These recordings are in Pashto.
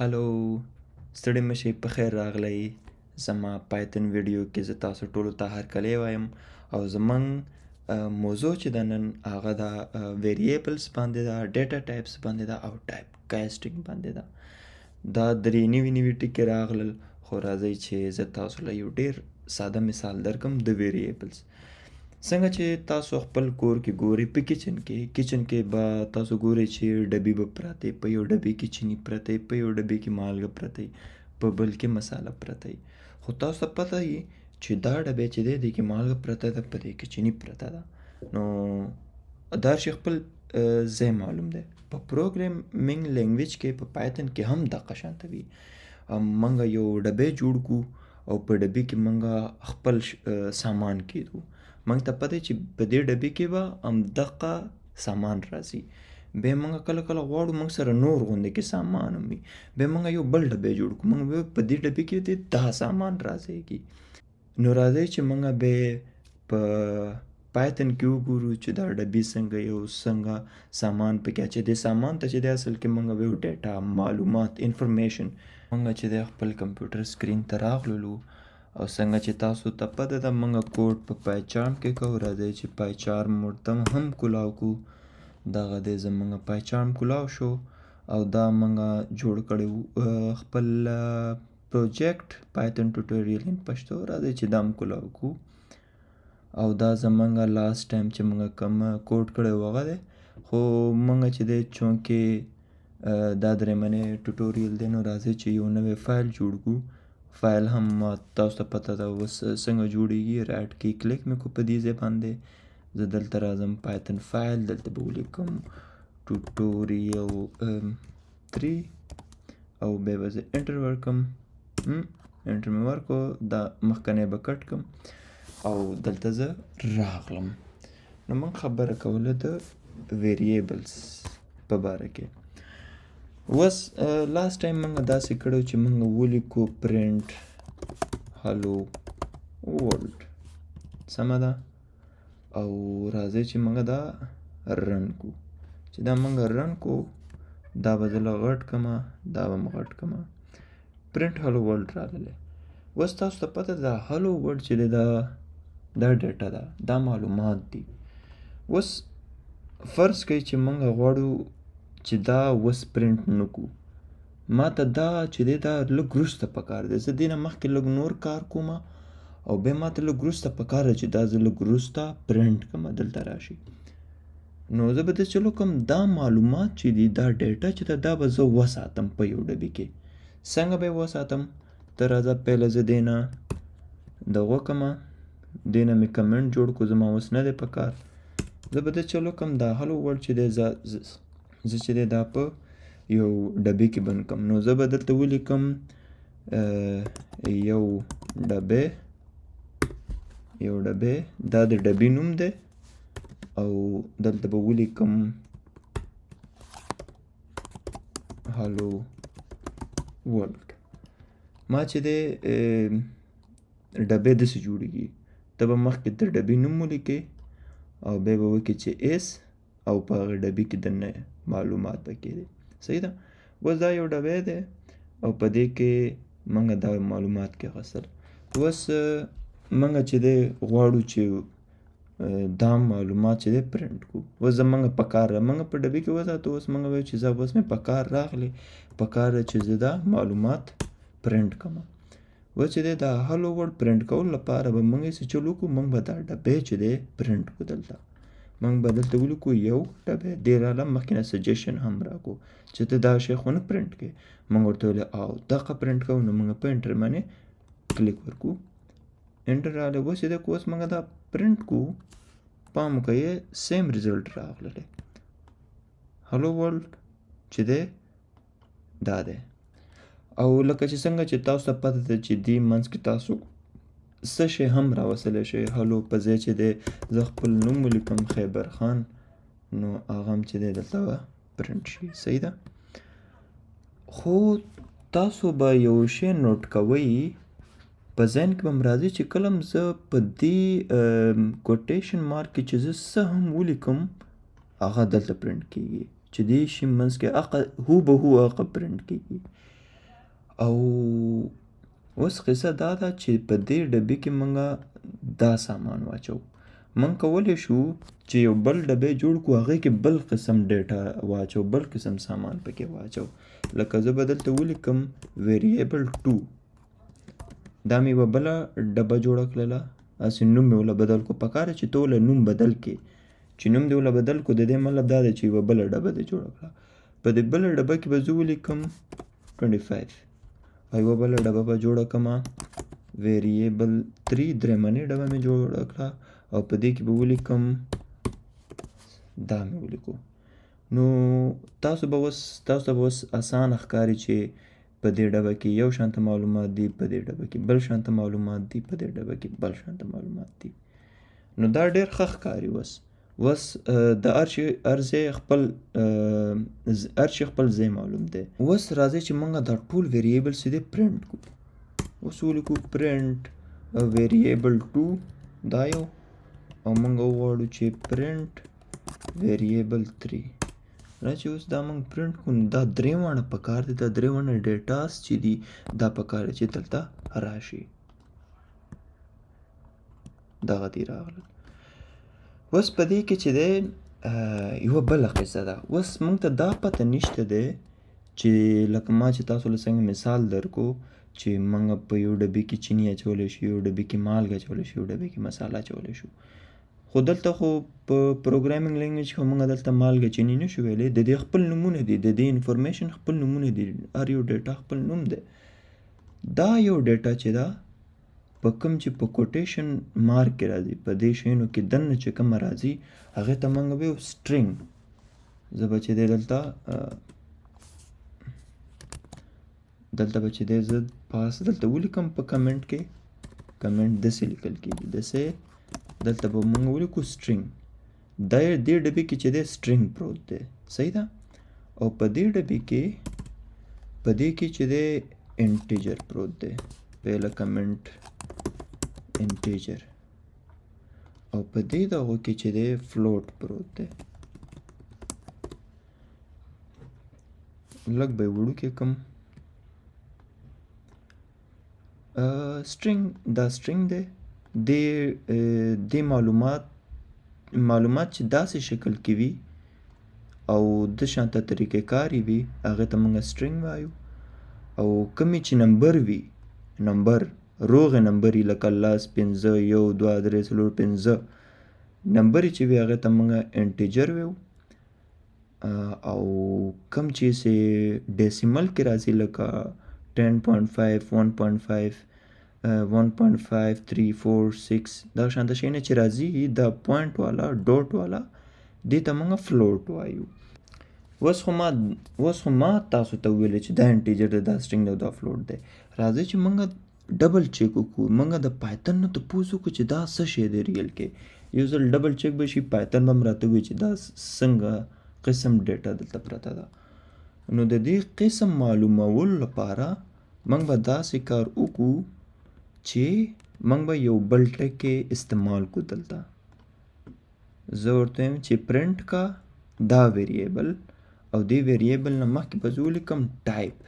هلو، ستړي مشي، په خیر راغلی. زما پایتون ویډیو کې زه تاسو ټولو ته هرکلی وایم او زمونږ موضوع چې ده نن، هغه د variables باندې ده، data types باندې ده او type casting باندې ده. دا درې نوي نوي ټکي راغلل، خو راځئ چې زه تاسو له یو ډیر ساده مثال درکم د variables. څنګه چې تاسو خپل کور کې ګورئ، په kitchen کې به تاسو ګورئ چې ډبي به پراته، په یو ډبي کې چیني پرته، په یو ډبي کې مالګه پرته، په بل کې مساله پرته، خو تاسو ته پته وي چې دا ډبی چې دی، دې کې مالګه پرته ده، په دې کې چیني پرته ده، نو دا شی خپل ځای معلوم دی. په programming language کې، په پایتون کې هم دقه شانته وي. موږ یو ډبی جوړ کو او په ډبي کې موږ خپل سامان کیدو. موږ ته پته چې په دې ډبي کې به همدقه سامان راځي. بیا موږ کله کله غواړو موږ سره نور غوندې کې سامان هم وي، بیا موږ یو بل ډبی جوړ کړو، موږ په دې ډبي کې دې دا سامان راځيږي. نو راځئ چې موږ به په پایتون کې وګورو چې دا ډبي څنګه یو څنګه سامان پکې اچي. دې سامان ته چې دی، اصل کې موږ ویو data، معلومات، information. موږ چې دی خپل کمپیوټر screen ته راغللو او څنګه چې تاسو ته پته ده، موږ کوډ په پایچارم کې کوو. راځئ چې پایچارم ورته هم کولاو کو. دغه دی، زمونږ پایچارم کولاو شو او دا موږ جوړ کړی خپل project Python tutorial in Pashto. راځئ چې دا هم کولاو کو او دا زمونږ last time چې موږ کوم کوډ کړی و، هغه دی. خو موږ چې دی، چونکې دا درېمنې tutorial دی، نو راځئ چې یو نوی فایل جوړ کړو. فایل هم تاسو ته پته ده اوس څنګه جوړیږي. right کې کلیک مې کو، په دې ځای باندې زه دلته راځم، پایتون فایل، دلته به ولیکم tutorial 3 او بیا به زه enter ورکم. enter مې ورکو، دا مخکنی به cut کم او دلته زه راغلم. نو موږ خبره کوله د variables په باره کې. اوس last time موږ داسې کړو چې موږ ولیکو print hello world، سمه ده؟ او راځئ چې موږ دا run کو. چې دا موږ run کو، دا به زه لږ غټ کمه، دا به م غټ کمه. print hello world راغلی. اوس تاسو ته پته ده، hello world چې دی، دا data ده، دا معلومات دي. اوس فرض کړئ چې موږ غواړو چې دا اوس پرنټ نکو، ما ته دا چې دی، دا لږ وروسته پکار دی. زه دې نه مخکې لږ نور کار کومه او بیا ما ته لږ وروسته پکار دی چې دا زه لږ وروسته پرنټ کړم، دلته راشي. نو زه به داسې چل وکړم، دا معلومات چې دي، دا data چې ده، دا به زه وساتم په یو ډبي کې. څنګه به یې وساتم؟ ته راځه، پهله زه دې نه دغه وکړمه، دې نه مې کمنټ جوړ کړو، زما اوس نه دی پکار. زه به داسې چل وکړم، دا hello world چې دی، زه چې دی دا په یو ډبي کې بند کړم. نو زه به دلته ولیکم یو ډبی، یو ډبی، دا د ډبي نوم دی، او دلته به ولیکم hello world. ما چې دی ډبی داسې جوړیږي، ته به مخکې د ډبي نوم ولیکې او بیا به وکې چې اس او په هغه ډبي کې دننه معلومات پکې دي. صحیح ده؟ اوس دا یو ډبی دی او په دې کې موږ دا معلومات کې غسل. اوس موږ چې دی غواړو چې دا معلومات چې دی پرنټ کو. اوس زمونږ پکار ده، موږ په ډبي کې وساتو. اوس موږ وایو چې زه اوس مې پکار راغلی، پکار ده چې زه دا معلومات پرنټ کړم. اوس چې دی دا hello world print کولو لپاره به موږ څه چل وکړو؟ موږ به دا ډبی چې دی پرنټ کړو. دلته موږ به دلته ولیکو یو ډبی. دې راله مخکې نه suggestion هم راکو چې ته دا شی خو نه پرنټ کړې. موږ ورته ویلې او دغه پرنټ کوو. نو موږ په enter باندې کلیک ورکو، enter راغلی. اوس چې دی، اوس موږ دا پرنټ کو، پام وکړئ، same result راغلی، hello world چې دی دا دی. او لکه چې څنګه چې تاسو ته پته ده چې دې منځ کې تاسو څه شی هم راوستلی شئ. hello په ځای چې دی زه خپل نوم ولیکم، خیبر خان، نو هغه هم چې دی دلته به پرنټ شي. صحیح ده؟ خو تاسو به یو شی note کوئ، په ذهن کې به م راځي چې کله زه په دې quotation mark کې چې زه څه هم ولیکم، هغه دلته پرنټ کیږي، چې دې شي منځ کې هغه هو به هو هغه پرنټ کیږي. او اوس قصه دا ده چې په دې ډبي کې موږ دا سامان واچو. موږ کولی شو چې یو بل ډبی جوړ کړو، هغې کې بل قسم ډیټا واچو، بل قسم سامان پکې واچو. لکه زه به دلته ولیکم ویریبل 2، دا مې یوه بله ډبه جوړه کړله، هسې نوم مې وله بدل کړو. پکار چې ته وله نوم بدل کړې، چې نوم دې وله بدل کړو د دې مطلب دا دی چې یوه بله ډبه دې جوړه کړه. په دې بله ډبه کې به زه ولیکم 25 او یوه بله ډبه به جوړه کړم ویریبل 3، درېمنۍ ډبه مې جوړه کړه او په دې کې به ولیکم دا مې ولیکو. نو تاسو به اوس اسانه ښکاري چې په دې ډبه کې یو شانته معلومات دي، په دې ډبه کې بل شانته معلومات دي، په دې ډبه کې بل شانته معلومات دي. نو دا ډېر ښه ښکاري. اوس اوس د هر شي هر ځای خپل هر شي خپل ځای معلوم دی. اوس راځئ چې موږ دا ټول ویریبلز چې دی پرنټ کړو. اوس ولیکو پرنټ ویریبل 2 دا یو، او موږ وغواړو چې پرنټ ویریبل 3. را چې اوس دا موږ پرنټ کړو، نو دا درې واړه پکار دي، دا درې واړه ډیټاس چې دي دا پکار دي چې دلته راشي. دغه دي راغلل. اوس په دې کې چې دی یوه بله قصه ده. اوس موږ ته دا پته نشته دی چې لکه ما چې تاسو له څنګه مثال درکو چې موږ په یو ډبي کې چیني اچولی شو، یو ډبي کې مالګه اچولی شو، یو ډبي کې مساله اچولی شو. خو دلته خو په پروګرامینګ لینګویج خو موږ دلته مالګه چیني نشو ویلی. د دې خپل نومونه دي، د دې انفارمیشن خپل نومونه دي، هر یو ډیټا خپل نوم دی. دا یو ډیټا چې ده په کوم چې په کوټیشن مارک کې راځي، په دې شیانو کې دننه چې کومه راځي هغې ته موږ وایو سټرینګ. زه به چې دی دلته دلته به چې دی زه پاس دلته ولیکم په کمنټ کې، کمنټ داسې لیکل کېږي، داسې دلته به موږ ولیکو سټرینګ. دا دې ډبې کې چې دی سټرینګ پروت دی، صحیح ده. او په دې ډبې کې په دې کې چې دی انټیجر پروت دی، پهله کمنټ انټیجر، او په دې دغو کې چې دی فلوټ پروت دی. لږ به یې وړوکی کړم. سټرینګ دا سټرینګ دی، دې معلومات چې داسې شکل کې وي او د شانته طریقې کار یې وي هغې ته موږ سټرینګ وایو. او کومې چې نمبر وي، نمبر روغې نمبر یې لکه 10 5 1 2 3 4 5 نمبر یې چې وي هغې ته موږ انټیجر وایو. او کوم چې سې ډیسیمل کې راځي لکه 10.5 1.5 1.5 3 4 6 دا شانته شیونه چې راځي دا پوینټ والا ډاټ والا دې ته موږ فلوټ وایو. اوس خو ما تاسو ته وویل چې دا انټیجر دی، دا سټرینګ دی او دا فلوټ دی. راځئ چې موږ ډبل چیک وکړو، موږ د پایتن نه تپوس وکړو چې دا څه شی دی ریل کې. یو ځل ډبل چیک به شي، پایتن به هم راته ووایي چې دا څنګه قسم ډیټا دلته پرته ده. نو د دې قسم معلومولو لپاره موږ به داسې کار وکړو چې موږ به یو بل ټکی استعمال کړو. دلته زه ورته وایم چې پرنټ کا دا ویریبل، او دې ویریبل نه مخکې به زه ولیکم ټایپ.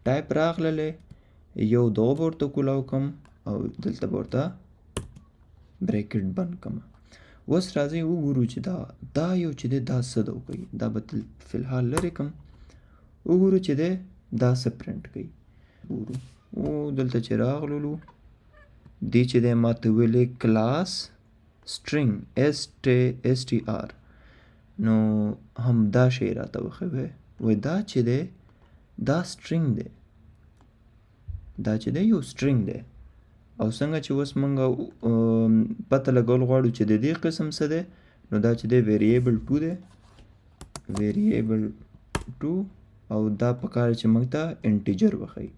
ټایپ راغللی یو دغه به ورته کولاو کړم او دلته به ورته بریکټ بند کړم. اوس راځئ وګورو چې دا یو چې دی دا څه ده وکوي. دا به فی الحال لرې کړم، وګورو چې دی دا څه پرنټ کوي. ګورو او دلته چې راغللو دې چې دی ما ته ویلې کلاس سټرینګ اس ټي آر، نو هم دا شی راته وښوی. وایي دا چې دی دا سټرینګ دی، دا چې دی یو سټرینګ دی. او څنګه چې اوس موږ پته لګول غواړو چې د دې قسم څه دی، نو دا چې دی ویریبل 2 دی، ویریبل 2، او دا پکار چې موږ ته انټیجر وښیي.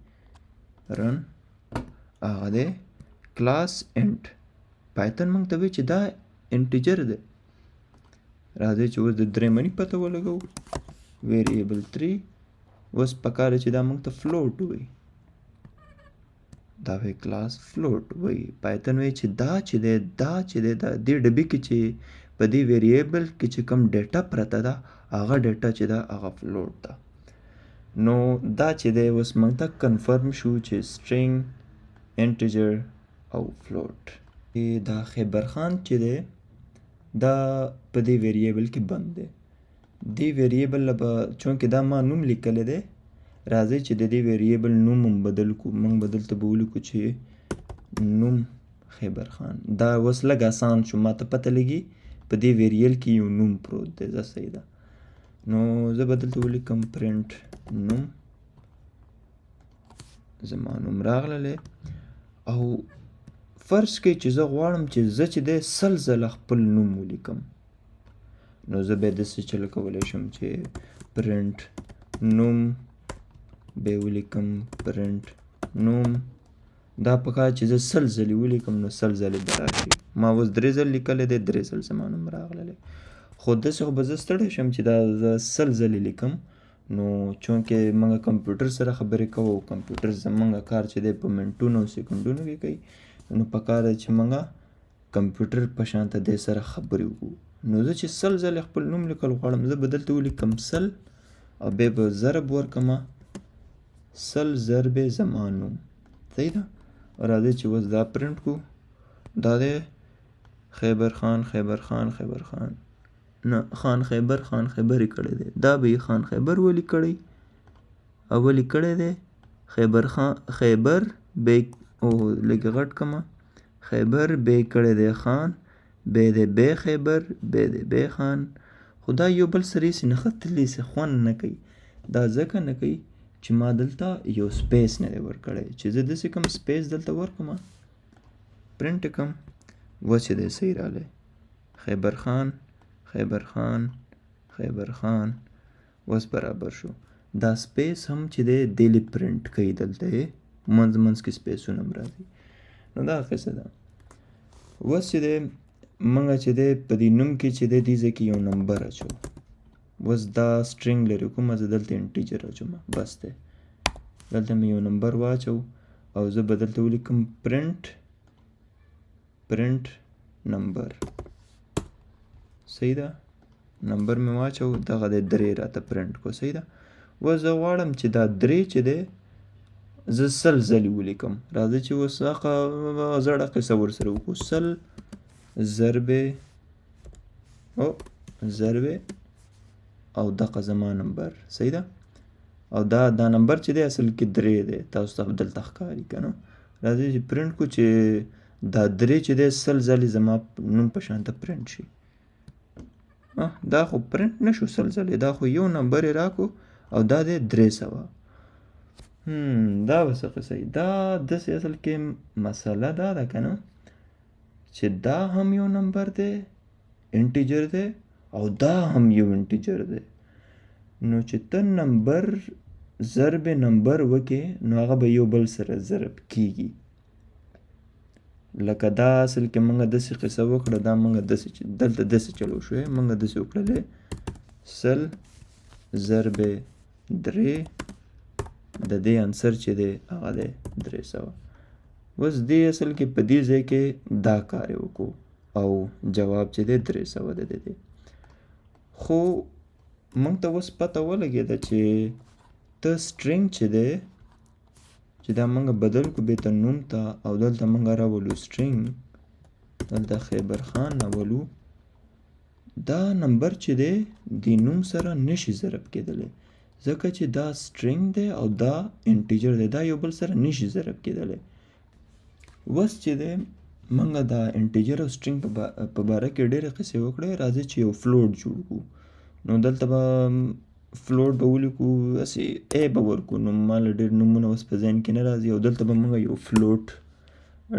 رن هغه دی کلاس انټ. پایتن موږ ته وایي چې دا انټیجر دی. راځئ چې اوس د درېمني پته ولګوو، ویریبل 3. اوس پکار چې دا موږ ته فلوټ وایي، دا وایي کلاس فلوټ وایي. پایتن وایي چې دا چې دی دا چې دی دا دې ډبي کې چې په دې ویریبل کې چې کوم ډیټا پرته ده هغه ډیټا چې ده هغه فلوټ ده. نو دا چې دی اوس موږ ته کنفرم شو چې سټرینګ، انټیجر او فلوټ. دا خیبر خان چې دی دا په دې ویریبل کې بند دی. دې ویریبل له به چونکې دا ما نوم لیکلی دی، راځئ چې د دې ویریبل نوم هم بدل کړو. موږ به دلته به ولیکو چې نوم خیبر خان. دا اوس لږ اسان شو، ما ته پته لګي په دې ویریل کې یو نوم پروت دی. زه صحیح ده، نو زه به دلته ولیکم پرنټ نوم، زما نوم راغللی. او فرض کړئ چې زه غواړم چې زه چې دی 100 ځله خپل نوم ولیکم، نو زه به داسې چل کولی شم چې پرنټ نوم به ولیکم، پرنټ نوم. دا پکار چې زه 100 ځلې ولیکم نو 100 ځلې به راشي. ما اوس 3 ځل لیکلی دی، 3 ځل زما نوم راغللی. خو داسې خو به زه ستړی شم چې دا زه 100 ځلې لیکم. نو چونکې موږ کمپیوټر سره خبرې کوو او کمپیوټر زموږ کار چې دی په منټونو او سیکنډونو کې کوي، نو پکار دی چې موږ کمپیوټر په شان ته دې سره خبرې وکړو. نو زه چې 100 ځلې خپل نوم لیکل غواړم، زه به دلته ولیکم 100 او بیا به ضرب ورکړم 100 ضرب زما نوم. صحیح ده؟ راځئ چې اوس دا پرنټ کړو. دا دی خیبر خان، خیبر خان، خیبر خان، نه خان خیبر، خان خیبر یې کړی دی. دا به یې خان خیبر ولي کړی او ولي کړی دی خیبر خان، خیبر به او لږ غټ کمه، خیبر به یې کړی دی خان، به دی به خیبر، به دی به خان. خو دا یو بل سره هسې نښتلی، هسې خوند نه کوي. دا ځکه نه کوي چې ما دلته یو سپیس نه دی ورکړی. چې زه داسې کوم سپیس دلته ورکړم، پرنټ کړم، اوس چې دی صحیح راغلی، خیبر خان، خیبر خان، خیبر خان، اوس برابر شو. دا سپیس هم چې دی دې لې پرنټ کوي، دلته یې منځ منځ کې سپیسونه هم راځي. نو دا قصه ده. اوس چې دی موږ چې دی په دې نوم کې چې دی دې ځای کې یو نمبر اچوو. اوس دا سټرینګ لري کومه، زه دلته انټیجر اچوم، بس دی. دلته مې یو نمبر واچو او زه به دلته ولیکم پرنټ نمبر. صحیح ده؟ نمبر مې واچو، دغه دی 3 راته پرنټ کو. صحیح ده؟ اوس زه غواړم چې دا 3 چې دی زه 100 ځلې ولیکم. راځئ چې اوس هغه زړه قصه ورسره وکړو. 100 ضرب او دغه زما نمبر. صحیح ده؟ او دا نمبر چې دی اصل کې 3 دی، تاسو ته دلته ښکاري که نه. راځئ چې پرنټ کړو چې دا 3 چې دی 100 ځلې زما نوم په شان ته پرنټ شي. دا خو پرنټ نه شو 100 ځلې، دا خو یو نمبر یې راکړو او دا دی 300. دا به څه قصه وي؟ دا داسې اصل کې مسله دا ده که نه چې دا هم یو نمبر دی، انټیجر دی، او دا هم یو انټیجر دی. نو چې ته نمبر ضرب نمبر وکې نو هغه به یو بل سره ضرب کیږي. لکه دا اصل کې موږ داسې قصه وکړه، دا موږ داسې دلته داسې چلو شو، موږ داسې وکړلې 100 ضرب 3، د دې انسر چې دی هغه دی 300. اوس دې اصل کې په دې ځای کې دا کار یې وکړو او جواب چې دی 300 دی د دې. خو موږ ته اوس پته ولګېده چې ته سټرینګ چې دی، چې دا موږ بدل کړو بیرته نوم ته، او دلته موږ راولو سټرینګ، دلته خیبر خان راولو، دا نمبر چې دی د نوم سره نشي ضرب کېدلی، ځکه چې دا سټرینګ دی او دا انټیجر دی، دا یو بل سره نشي ضرب کېدلی. اوس چې دی موږ دا انټیجر او سټرینګ په باره کې ډېرې قصې وکړې. راځئ چې یو فلوټ جوړ کړو. نو دلته به فلوټ به ولیکو، هسې ای به ورکړو، نو ما له ډېر نومونه اوس په ذهن کې نه راځي. او دلته به موږ یو فلوټ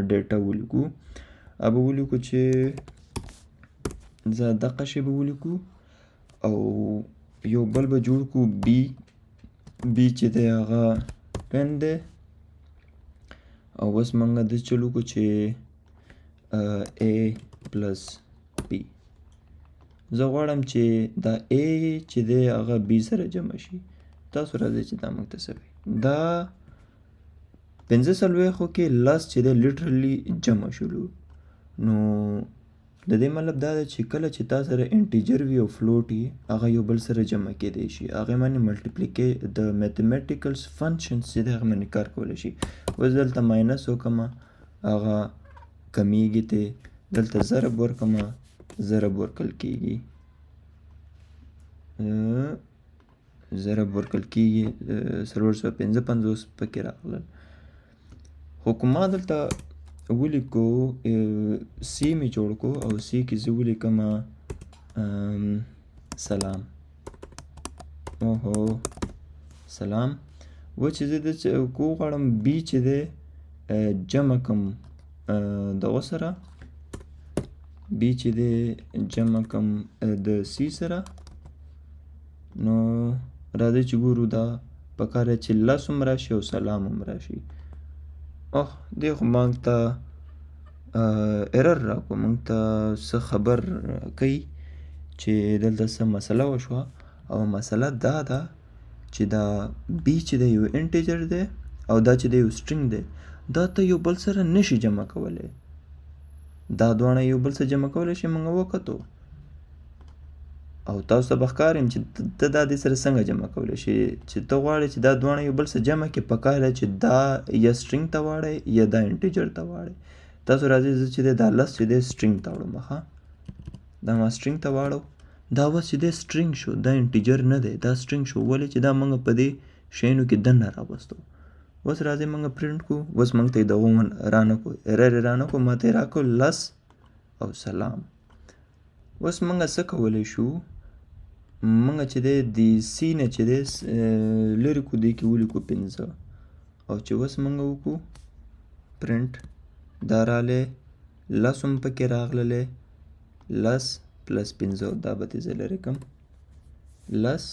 ډیټا ولیکو، هغه به ولیکو چې زه دقه شی به ولیکو، او یو بل به جوړ کړو بی، بی چې دی هغه 10 دی. او اوس موږ داسې چل وکړو چې ای پلس بی، زه غواړم چې دا ای چې دی هغه بی سره جمع شي. تاسو راځئ چې دا موږ ته څه وایي. دا 45 کې 10 چې دی لیټرلی جمع شولو، نو د دې مطلب دا دی چې کله چې تا سره integer وي او float وي، هغه یو بل سره جمع کېدی شي، هغې باندې ملټیپلیکې د mathematicals functions چې دی هغې باندې کار کولی شي. اوس دلته minus وکړم، هغه کمیږي ته، دلته ضرب ورکړم، ضرب ورکړل کېږي، ضرب ورکړل کېږي، 455 پکې راغلل. خو که ما دلته ولیکو C مې جوړ کو او C کې زه ولیکم سلام، اوهو سلام، و چې زه د کو غواړم B چې دی جمع کم دغه سره، B چې دی جمع کم د C سره، نو راځئ چې ګورو دا پکار دی چې لس هم راشي او سلام هم راشي. اوه، دې خو موږ ته error راکړو، موږ ته څه خبر کوي چې دلته څه مسله وشوه، او مسله دا ده چې دا B چې دی یو integer دی او دا چې دی یو string دی، دا ته یو بل سره نشي جمع کولی. دا دواړه یو بل سره جمع کولی شي، موږ وکتو او تاسو ته به ښکار یم چې ته دا دې سره څنګه جمع کولی شي. چې ته غواړې چې دا دواړه یو بل سره جمع کړې، پکار ده چې دا یا string ته واړی یا دا integer ته واړی. تاسو راځئ زه چې دی دا لس چې دی string ته واړوم، ښه دا ما string ته واړو، دا اوس چې دی string شو، دا integer نه دی، دا string شو. ولې چې دا موږ په دې شیانو کې دننه راوستو. اوس راځئ موږ پرنټ کړو، اوس موږ ته یې دغه رانه کړو، error یې رانه کړو، ما ته یې راکړو لس او سلام. اوس موږ څه کولی شو، موږ چې دی د C نه چې دی لرې کړو، دې کې ولیکو 5، او چې اوس موږ وکړو پرنټ، دا راغلی لس هم پکې راغللی، لس plus 5، دا به ترې زه لرې کړم، لس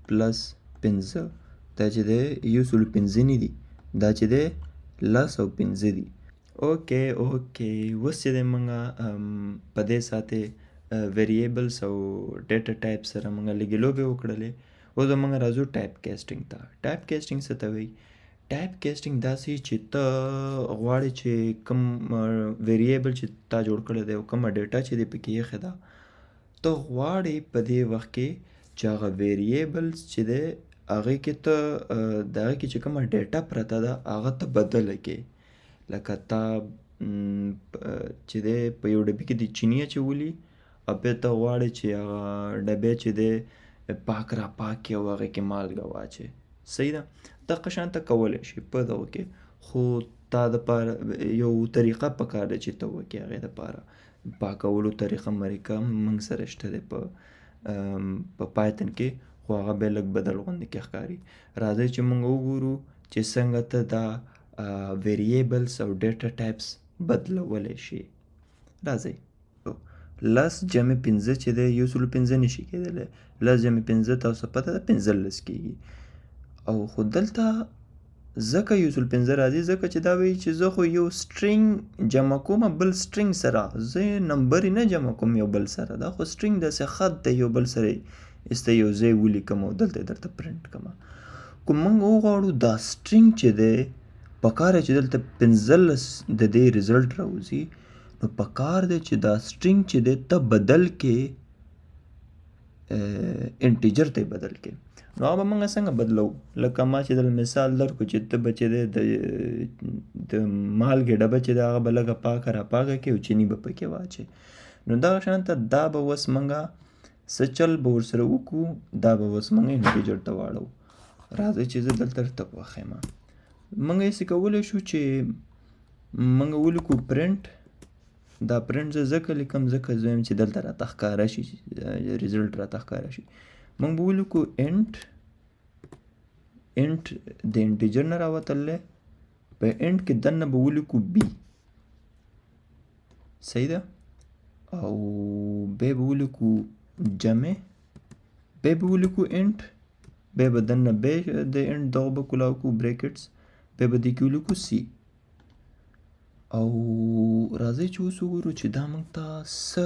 plus 5، دا چې دی 105 نه دي، دا چې دی لس او 5 دي. okay okay، اوس چې دی موږ په دې ساتې variables او data type سره موږ لږې لوبې وکړلې. اوس به موږ راځو type casting ته. type casting څه ته وایي؟ type casting داسې چې ته غواړې چې کوم variable چې تا جوړ کړی دی او کومه data چې دی پکې ایښې ده، ته غواړې په دې وخت کې چې هغه variables چې دی هغې کې ته د هغې کې چې کومه data پرته ده هغه ته بدله کړې. لکه تا چې دی په یو ډبي کې د چیني اچولي او بیا ته غواړې چې هغه ډبی چې دی پاک را پاک کړې او هغې کې مالګه واچوې، صحیح ده؟ دغه شان ته کولی شې په دغو کې، خو تا دپاره یو طریقه پکار ده چې ته وکړې. هغې دپاره پاکولو طریقه مریقه موږ سره شته دی په Python کې، خو هغه بیا لږ بدل غوندې کې ښکاري. راځئ چې موږ وګورو چې څنګه ته دا variables او data types بدلولی شې. راځئ، لس جمع 5 چې دی 105 نشي کېدلی، لس جمع 5 تاسو ته پته ده 15 کېږي. او خو دلته ځکه 105 راځي ځکه چې دا وایي چې زه خو یو string جمع کوم بل string سره، زه نمبر نه جمع کوم یو بل سره، دا خو string داسې خط دی یو بل سره ایسته یو ځای ولیکم او دلته یې درته پرنټ کړم. که موږ وغواړو دا string چې دی پکار دی چې دلته 15 د دې result راوځي، نو پکار دی چې دا string چې دی ته بدل کې integer ته یې بدل کې. نو هغه به موږ څنګه بدلو؟ لکه ما چې دلته مثال درکړو چې ته به چې دی د مالګې ډبه چې ده هغه به لږه پاکه را پاکه کړې او چیني به پکې واچوې. نو دغه شان ته دا به اوس موږ څه چل به ورسره وکړو، دا به اوس موږ integer ته واړو. راځئ چې زه دلته درته وښیم. موږ هسې کولی شو چې موږ ولیکو پرنټ. دا پرنټ زه ځکه لیکم ځکه زه وایم چې دلته راته ښکاره شي، result راته ښکاره شي. موږ به ولیکو int، int د integer نه راوتلی، په int کې دننه به ولیکو b، صحیح ده، او بیا به ولیکو جمع، بیا به ولیکو int، بیا به دننه بیا د int دغه به کولاو کړو brackets، بیا به دې کې ولیکو c. او راځئ چې اوس وګورو چې دا موږ ته څه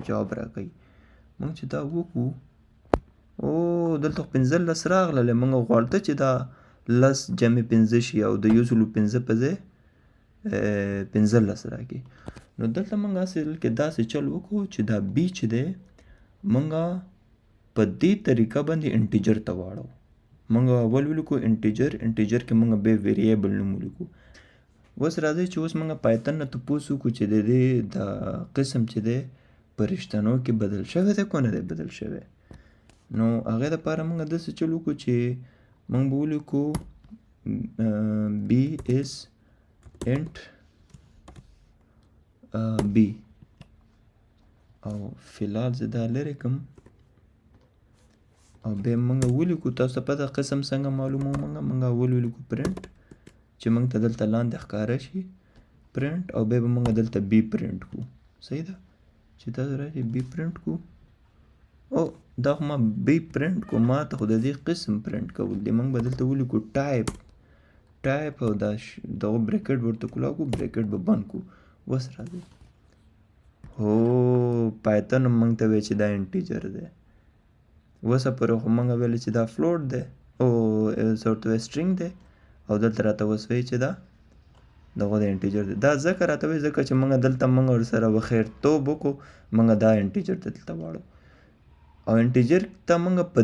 جواب راکوي. موږ چې دا وکړو، او دلته خو 15 راغللې، موږ غواړته چې دا لس جمع 5 شي او د 105 په ځای 15 راکړي. نو دلته موږ اصل کې داسې چل وکړو چې دا بی چې دی موږ په دې طریقه باندې integer ته واړو. موږ اول ولیکو integer، integer کې موږ به variable نوم ولیکو. اوس راځئ چې اوس موږ پایتن نه تپوس وکړو چې د دې د قسم چې دی په رشتنو کې بدل شوی دی که نه دی بدل شوی. نو هغې دپاره موږ داسې چل وکړو چې موږ به ولیکو b is int b، او فلحال زه دا لرې کړم او بیا موږ ولیکو. تاسو ته پته قسم څنګه معلومو، موږ اول ولیکو پرنټ چې موږ ته دلته لاندې ښکاره شي پرنټ، او بیا به موږ دلته بی پرنټ کړو. صحیح ده چې تاسو راشي بی پرنټ کړو. او دا خو ما بی پرنټ کو، ما ته خو د دې قسم پرنټ کول دي. موږ به دلته ولیکو ټایپ، ټایپ او دا دغه bracket ورته کولاو کړو، bracket به بند کړو. اوس راځي هو پایتن هم موږ ته وایي چې دا integer دی. اوسه پورې خو موږ ویل چې دا float دی او څه ورته وایي string دی، او دلته راته اوس وایي چې دا دغه د integer دی. دا ځکه راته وایي ځکه چې موږ دلته موږ ورسره وخیرتوب وکړو، موږ دا integer ته دلته واړو، او integer ته موږ په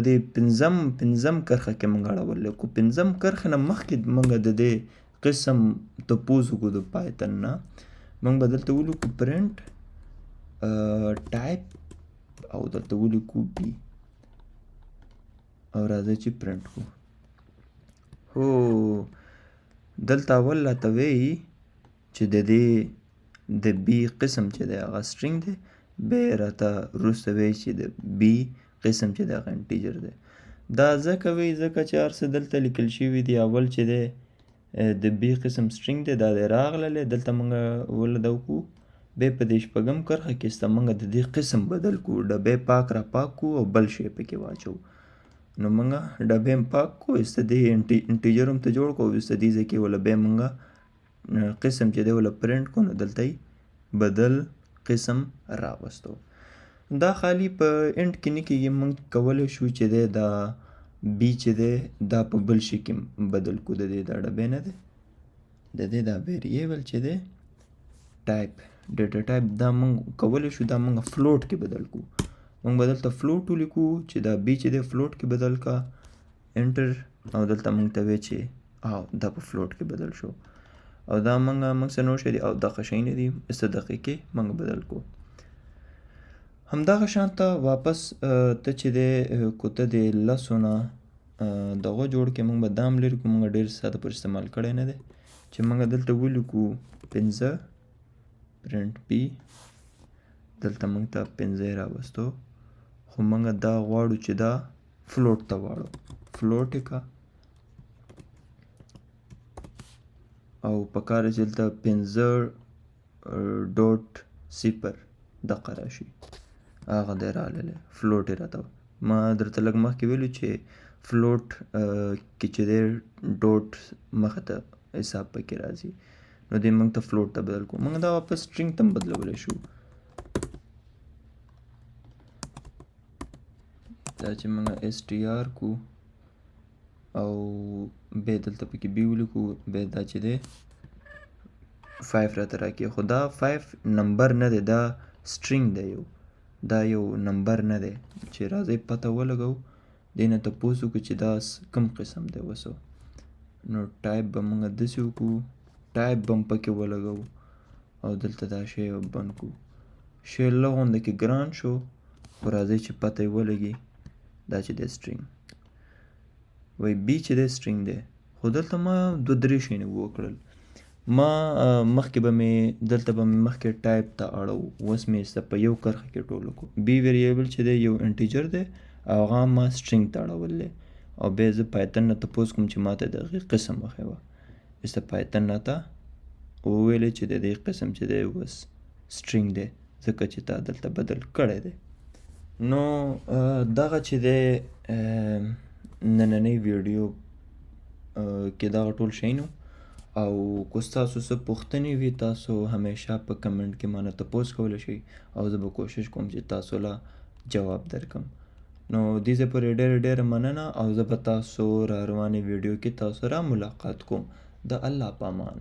دې پنځم کرښه کې موږ اړولی. کو پنځم کرښې نه مخکې موږ د دې قسم تپوس وکړو د پایتن نه، موږ به دلته ولیکو پرنټ ټایپ او دلته ولیکو بی، او راځئ چې پرنټ کړو. هو دلته اول راته وایي چې د دې د بی قسم چې دی هغه string دی، بیا راته وروسته وایي چې د بی قسم چې دی هغه integer دی. دا ځکه وایي ځکه چې هر څه دلته لیکل شوي دي. اول چې دی د بی قسم string دی، دا دی راغللی، دلته موږ وله دا وکړو. بیا په دې شپږم کرښه کې سته موږ د دې قسم بدل کړو، ډبې پاک را پاک کړو او بل شی پکې واچوو. نو موږ ډبې هم پاک کړو، ایسته دې integer هم ته جوړ کړو، او ایسته دې ځای کې وله بیا موږ قسم چې دی وله پرنټ کړو، نو دلته یې بدل قسم راوستو. دا خالی په int کې نه کېږي، موږ کولی شو چې دی دا بی چې دی دا په بل شي کې بدل کړو. د دې دا ډبې نه دی، د دې دا variable چې دی type data type دا موږ کولی شو دا موږ float کې بدل کړو. موږ به دلته float ولیکو چې دا بی چې دی float کې بدل کا، enter، او دلته موږ ته وایي چې او دا په float کې بدل شو، او دا موږ سره نور شی دي او دغه شیونه دي څه دقیقې موږ بدل کړو. همدغه شان ته واپس ته چې دی کو ته د لسو نه دغه جوړ کړې، موږ به دا هم لرې کړو، موږ ډېر ساده پر استعمال کړی نه دی. چې موږ دلته ولیکو پنځه پرنټ بی، دلته موږ ته پنځه یې راوستو، خو موږ دا غواړو چې دا float ته واړو، float یې که، او پکار چې دلته پنځه dot صفر دقه راشي، هغه دی راغلی float یې راته. ما درته لږ مخکې ویلو چې float کې چې دی dot مخې ته حساب پکې راځي، نو دې موږ ته float ته بدل کړو. موږ دا واپس string ته هم بدلولی شو. دا چې موږ str کو او بیا دلته پکې بی ولیکو، بیا دا چې دی 5 راته راکړي، خو دا 5 نمبر نه دی، دا string دی، یو دا یو نمبر نه دی. چې راځئ پته ولګوو، دې نه تپوس وکړو چې دا کوم قسم دی اوس. نو ټایپ به موږ داسې وکړو، ټایپ به هم پکې ولګوو او دلته دا شی به بند کړو. شی لږ غوندې کې ګران شو، خو راځئ چې پته یې ولګي. دا چې دی string وایي بی چې دی string دی، خو دلته ما دوه درې شیونه وکړل. ما مخکې به مې دلته به مې مخکې ټایپ ته اړو، اوس مې ایسته په یو کرښه کې ټول وکړو. بی variable چې دی یو integer دی، او هغه ما string ته اړولی، او بیا زه پایتن نه تپوس کوم چې ما ته د هغې قسم وښیوه. ایسته پایتن راته وویلې چې د دې قسم چې دی اوس string دی، ځکه چې تا دلته بدل کړی دی. نو دغه چې دی نننۍ ویډیو کې دغه ټول شیان وو. او که ستاسو څه پوښتنې وي تاسو همیشه په کمنټ کې مانه تپوس کولی شئ، او زه به کوشش کوم چې تاسو له جواب درکړم. نو دې ځای پورې ډېره ډېره مننه، او زه به تاسو را روانې ویډیو کې تاسو را ملاقات کوم. د الله په امان.